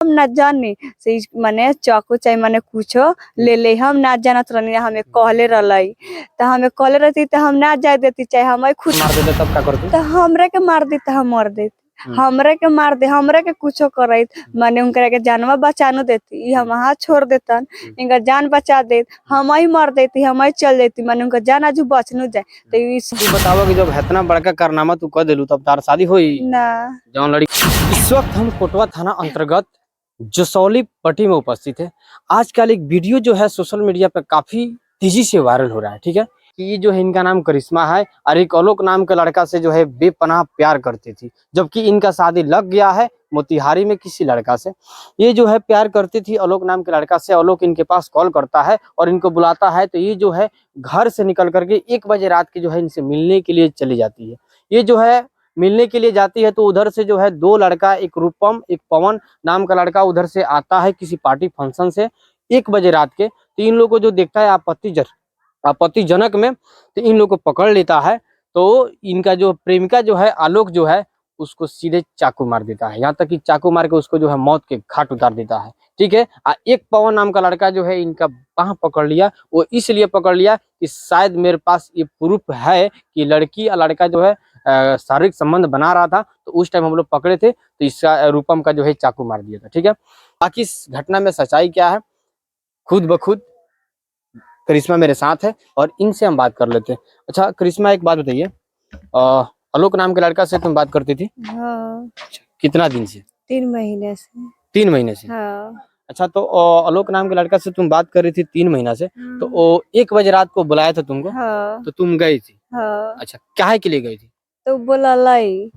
हम ना जानी से मने चाकू चाहे मने कुछो ले ले, हम ना जानत रहनी। हमें कहले रहलै त हमें कहले रहती त हम ना जाए देती, चाहे हम खुद मार देते तब का करती? त हमरा के मार दी त हम मर देती। हमरा के मार दे, हमरा के कुछो करैत माने उनकरा के जानवा बचानो देती, ई हम हाथ छोड़ देतन, इनका जान बचा देत, हम ही मर देती, हम ही चल देती, माने उनका जान आजू बचनो जाए त ई तू बतावा कि जब इतना बड़का कारनामा तू कर देलू तब तार शादी होई? ना। जौन लड़की। इस वक्त हम कोटवा थाना अंतर्गत जसौली पट्टी में उपस्थित है। आजकल एक वीडियो जो है सोशल मीडिया पर काफी तेजी से वायरल हो रहा है, ठीक है, कि ये जो है इनका नाम करिश्मा है और एक आलोक नाम के लड़का से जो है बेपनाह प्यार करती थी, जबकि इनका शादी लग गया है मोतिहारी में किसी लड़का से। ये जो है प्यार करती थी आलोक नाम के लड़का से। आलोक इनके पास कॉल करता है और इनको बुलाता है, तो ये जो है घर से निकल करके 1 बजे रात के जो है इनसे मिलने के लिए चली जाती है। ये जो है मिलने के लिए जाती है तो उधर से जो है 2 लड़का, एक रूपम एक पवन नाम का लड़का उधर से आता है किसी पार्टी फंक्शन से 1 बजे रात के। तो इन लोगों को जो देखता है आपत्तिजनक में, तो इन लोगों को पकड़ लेता है। तो इनका जो प्रेमिका जो है आलोक जो है उसको सीधे चाकू मार देता है, यहाँ तक कि चाकू मार के उसको जो है मौत के घाट उतार देता है, ठीक है। एक पवन नाम का लड़का जो है इनका बाह पकड़ लिया, वो इसलिए पकड़ लिया कि शायद मेरे पास ये प्रूफ है कि लड़की और लड़का जो है शारीरिक संबंध बना रहा था, तो उस टाइम हम लोग पकड़े थे, तो इसका रूपम का जो है चाकू मार दिया था, ठीक है। बाकी इस घटना में सच्चाई क्या है खुद ब खुद करिश्मा मेरे साथ है और इनसे हम बात कर लेते हैं। अच्छा करिश्मा, एक बात बताइए, आलोक नाम के लड़का से तुम बात करती थी? हाँ। कितना दिन से? 3 महीने से। 3 महीने से? हाँ। अच्छा, तो आलोक नाम के लड़का से तुम बात कर रही थी 3 महीना से, तो वो 1 बजे रात को बुलाया था तुमको? हाँ। तो तुम गई थी? हाँ। अच्छा, काहे के लिए गई थी? तो बोललै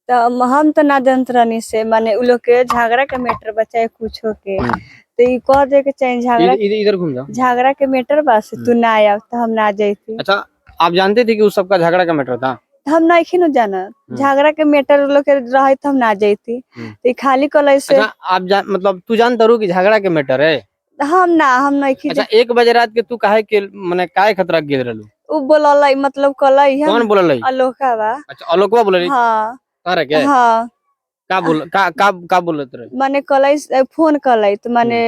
त हम त ना जानत रहनी से माने उ लोग के झगड़ा के मैटर बचाए कुछो के, तो ई कह दे के चाहे झगड़ा इधर इधर घूम जाओ। झगड़ा के मैटर बा से तू ना आया तो हम ना जैती। अच्छा, आप जानते थे कि उस सबका झगड़ा का मैटर था? हम नहीं नु जानत, झगड़ा के मैटर उ लोग के रहे तो हम ना जैती। तो ई खाली कहलै से। अच्छा, आप जान मतलब तू जानता रू कि झगड़ा के मैटर है? हम ना, हम नहीं। अच्छा, 1 बजे रात के तू काहे के माने काहे खतरा गिर रहलू? उ बोललै मतलब कहलै हम। कौन बोललै? अलोका बा। अच्छा, आलोकवा बोललै? हाँ। तारे के? हाँ। का बोल का का का बोलत रहे? माने कहलै फोन कहलै तो माने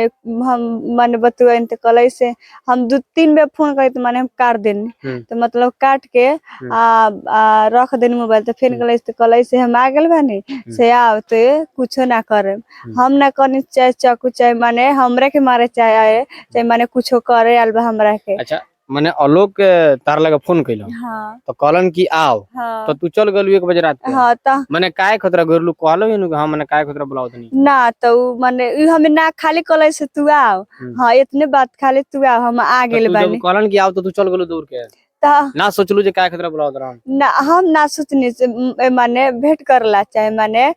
हम माने बतुअन तो कहलै से हम 2-3 बेर फोन करी तो माने हम काट देनी, तो मतलब काट के आ रख देनी मोबाइल। तो फिर कहलै तो कहलै से हम आ गेल बानी से आओ तो कुछो ना करे, हम ना करनी चाहे चाकू चाहे माने हमरे के मारे चाहे आए चाहे माने कुछो करे आल बा हमरा के। अच्छा, माने आलोक तार लगा फोन कैलो? हाँ। तो कहलन कि आओ। हाँ। तो तू चल गेलू 1 बजे रात के? हाँ। तो माने काहे खतरा गेलू कहलो नु? हां, माने काहे खतरा बुलाओ तनी? ना, तो उ माने उ हमें ना खाली कहलै से तू आओ। हाँ, इतने बात खाली तू आओ, हम आ गेल बानी। जब कहलन कि आओ तो तू चल गेलू दूर के? तो ना सोचलू जे काहे खतरा बुलाओ तरा? ना, हम ना सोचनी से माने भेंट करला चाहे माने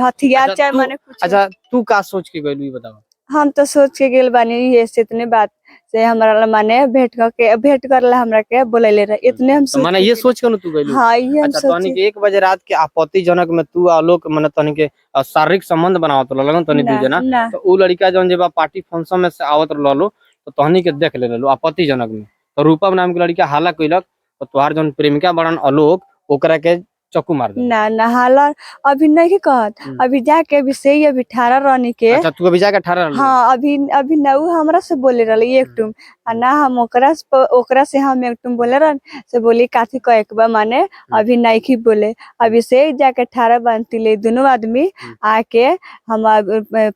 हथियार चाहे माने कुछ। अच्छा, तू का सोच के गेलू ई बताओ? हम तो सोच के गेल बानी ये से इतने बात से हमरा माने भेंट करके भेंट करला हमरा के बोलैले रहे, इतने हम सोच माने ये सोच के न तू गेलू? हाँ, ये हम। अच्छा, तोनी के 1 बजे रात के आपत्तिजनक में तू आलोक माने तोनी के शारीरिक संबंध बनावत रहलन तोनी दू जना, तो उ लड़का जौन जे बा पार्टी फंक्शन में से आवत रहलो तो तोहनी के देख ले रहलो आपत्तिजनक में, तो रूपम नाम के लड़का हाला कइलक तो तोहार जौन प्रेमिका बड़न आलोक ओकरा के चक्कू मार दे। ना ना, हाला अभी नहीं कहत, अभी जाके अभी से ही अभी ठाड़ा रहनी के। अच्छा, तू अभी जाके ठाड़ा रहलू? हाँ, अभी अभी ना उ हमरा से बोले रहले एक टुम आ ना हम ओकरा से हम एक टुम बोले रहन से बोली काथी कहे के बा माने अभी नहीं बोले, अभी से ही जाके ठाड़ा बनती ले दोनों आदमी आके हम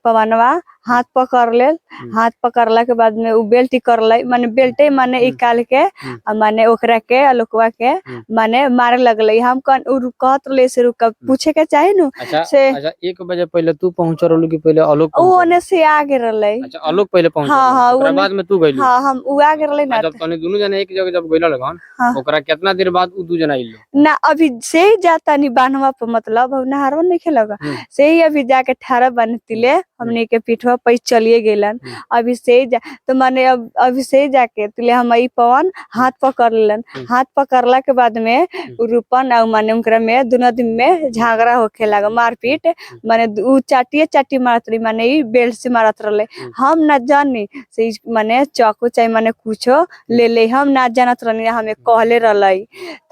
पवनवा हाथ पकड़ लेल, हाथ पकड़ला के बाद में उ बेल्ट करलै माने बेल्टे माने निकाल के आ माने ओकरा के आलोकवा के माने मारे लगलै। हम कन उ कहत रहले से रुक पूछे के चाही नु। अच्छा, से अच्छा, 1 बजे पहले तू पहुंच रहलू कि पहले आलोक? उ ओने से आ गेल रहलै। अच्छा, आलोक पहले पहुंच? हाँ हाँ, ओकरा बाद में तू गइलू? हाँ, हम उ आ गेल रहलै ना। जब तनी दोनों जने एक जगह जब गइला लगन, ओकरा कितना देर बाद उ दू जना आइलो? ना, अभी से ही जाता नी बान्हवा पर मतलब हम नहारवा नहीं खेलगा से ही अभी जाके ठाड़ा बनतिले हमनी के पीठवा पे चलिए गेलन। अभी से ही जा तो माने अब अभी से ही जाके तुले हम ई पवन हाथ पकड़ लेलन। हाथ पकड़ला के बाद में रूपन और माने उनकरा में दोनों दिन में झगड़ा होखे लगा मारपीट, माने उ चाटिए चाटी मारत रही माने ई बेल्ट से मारत रहले। हम ना जानी से माने चाकू चाहे माने कुछो ले ले, हम ना जानत रहनी। हमें कहले रहलै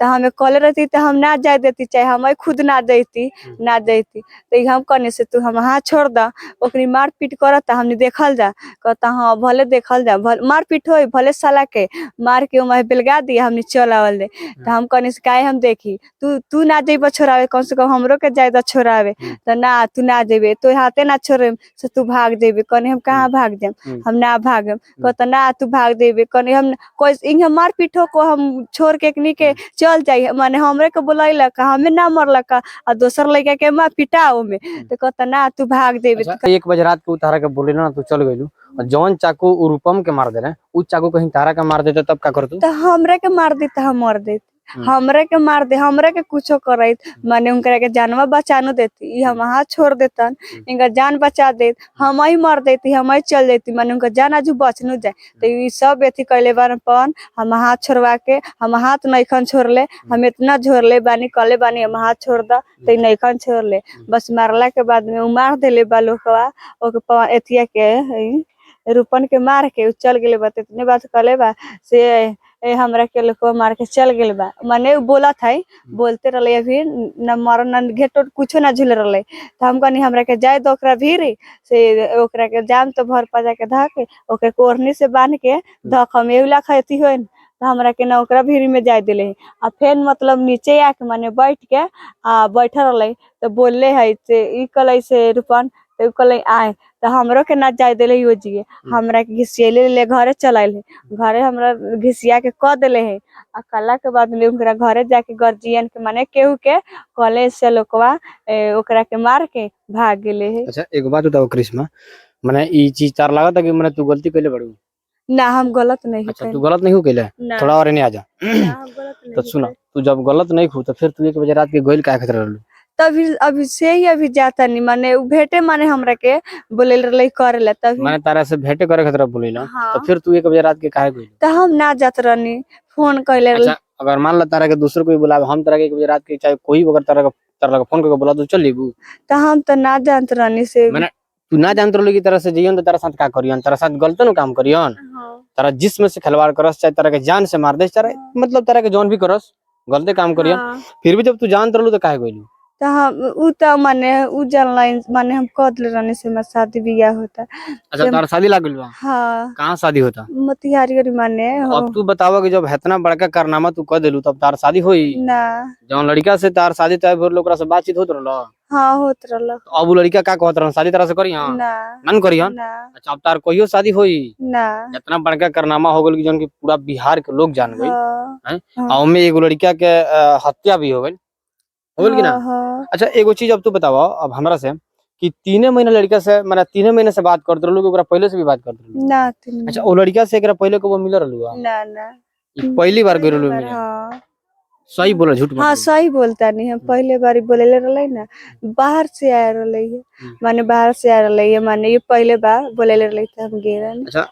तो हमें कहले रहती तो हम ना जाए देती, चाहे हम खुद ना जैती ना जैती। तो हम कहने से तू हम हाथ छोड़ द, ओकनी ओकनी मार पीट करता हमनी देखल जा। कहता हाँ भले देखल जा, भले मार पीट होई, भले साला के मार के उमा बेलगा दिए, हमनी चल आवल दे। तो हम कहनी से काहे हम देखी, तू तू ना जेबे छोड़ावे, कम से कम हमरो के जाए द छोड़ावे। तो ना तू ना जेबे, तो हाथे ना छोड़े से तू भाग जेबे। कहनी हम कहाँ भाग जाम, हम ना भागम। कहता ना तू भाग जेबे। कहनी हम कोई इहाँ मार पीट हो को हम छोड़ के एकनी के चल जाई, माने हमरे के बोलैलक, हमें ना मरलक आ दोसर लड़का के माँ पिटा ओमे। तो कहता ना तू भाग जेबे। अच्छा, 1 बजे रात के उ तारा के बोले ना तू चल गइलू, और जौन चाकू उ रूपम के मार देले उ चाकू कहीं तारा के मार देते तब का करतू? तो हमरा के मार देता, हम मर देती। हमरा के मार दे, हमरा के कुछो करैत, माने उनकरा के जानवा बचानो देती, ई हम हाथ छोड़ देतन, इनका जान बचा देत, हम ही मर देती, हम ही चल देती, माने उनका जान आजू बचनु जाए। तो ई सब एथी कैले बारन पवन, हम हाथ छोड़वा के, हम हाथ नैखन छोड़ले, हम इतना झोरले बानी, कहले बानी हम हाथ छोड़ द, तो ई नैखन छोड़ले। बस मारला के बाद में उ मार देले बा लोकवा ओके पवन एथिया के ई, रूपन के मार के उ चल गेले बा। त इतने बात कहले बा से ए हमरा के लोकवा मार के चल गेल बा, माने उ बोलत है, बोलते रहले, अभी न मरन न घेट उट कुछो ना झूले रहले। तो हम कहनी हमरा के जाए दो ओकरा भीरी से, ओकरा के जाम तो भर पजा के धके ओकरे कोरनी से बांध के धक हम एहू लाख अथी होइन। तो हमरा के ना ओकरा भीरी में जाए देले। आ फेन मतलब नीचे आके माने बैठ के आ बैठल रहले, तो बोलले है से ई कहले से रूपन, तो उ कहले आए, तो हमरो के ना जाए देले यो जी, हमरा के घिसियले ले घरे चल आइल है, घरे हमरा घिसिया के क देले है। आ कला के बाद में ओकरा घरे जाके गर्जियन के माने केहू के कहले से लोकवा ओकरा के मार के भाग गेले है। अच्छा, एगो बात बताओ करिश्मा, माने ई चीज तार लागत कि माने तू गलती कइले बाड़ू? ना, हम गलत नहीं। अच्छा, तू गलत नहीं हो कइले? ना। थोड़ा और एने आ जा। ना, हम गलत नहीं। तो सुना, तू जब गलत नहीं हो तो फिर तू 1 बजे रात के गइल काहे खातिर रहलू? तभी अभी से ही अभी जाता नहीं, माने उ भेटे माने हमरा के बोले रहले करे ला तभी। माने तारा से भेंटे करे खातिर बोलेला? हाँ। तो फिर तू 1 बजे रात के काहे गइल? तो हम ना जात रहनी, फोन कैले रहले। अच्छा, अगर मान ला तारा के दूसर कोई बुलावे, हम तारा के 1 बजे रात के चाहे कोई अगर तारा के फोन करके बुला तो चल जेबू? तो हम तो ना जानत रहनी से। माने तू ना जानत रहलू कि तारा से जइयन तो तारा साथ का करियन, तारा साथ गलत न काम करियन? हाँ। तारा जिस्म से खिलवाड़ करस, चाहे तारा के जान से मार दे, तारा मतलब तारा के जौन भी करस गलते काम करियन। हाँ। फिर भी जब तू जानत रहलू तो काहे गइलू? तो हम उ तो माने उ जानला, माने हम कह देले रहनी से हमार शादी बियाह होता। अच्छा, तारा शादी लाग गइल बा? हाँ। कहाँ शादी होता? मोतिहारी और माने हो। अब तू बतावा कि जब इतना बड़का कारनामा तू कर देलू तब तार शादी होई? ना। जौन लड़का से तार शादी तय भइल ओकरा से बातचीत होत रहल? हाँ, होत रहल। तो अब उ लड़का का कहत रहल, शादी तारा से करी? हां? ना। नन करी? हन? ना। अच्छा, अब तार कहियो शादी होई? ना। इतना बड़का कारनामा हो गेल कि जौन की पूरा बिहार के लोग जान गइल। हाँ। हैं? हाँ। आ ओमे एगो लड़का के हत्या भी हो गइल, हो गइल कि ना? हाँ, हाँ। अच्छा, एगो चीज अब तू बतावा अब हमरा से कि 3 महीना लड़का से, माने 3 महीना से बात करत रहलू कि ओकरा पहले से भी बात करत रहलू? ना, 3। अच्छा, ओ लड़का से एकरा पहले कबो मिलल रहलू? ना, ना। ई पहली बार गइल रहलू पहली बार, मिले? हाँ। सही बोला, झूठ मत हाँ। बोल। सही बोलता नहीं, हम पहले बारी बोलेले रहले ना, बाहर से आए रहले है। माने बाहर से आए रहले है, माने ये पहले बार बोलेले रहले तो हम गे रहनी। अच्छा।